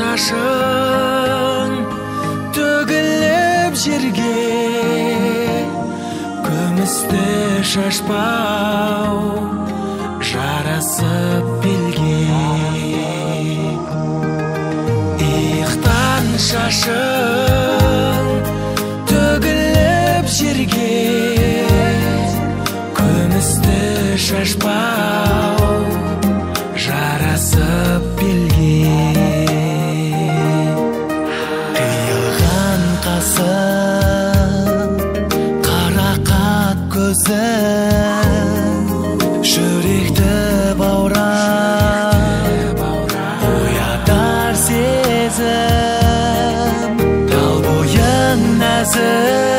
Шашың төгіліп жерге, күмісті шашпау жарасып белге. Иықтан шашың төгіліп жерге, күмісті шашпау жарасып белге. Қиылған қасың, қарақат көзің, жүректі баурап оятар сезім. Тал бойың нәзік,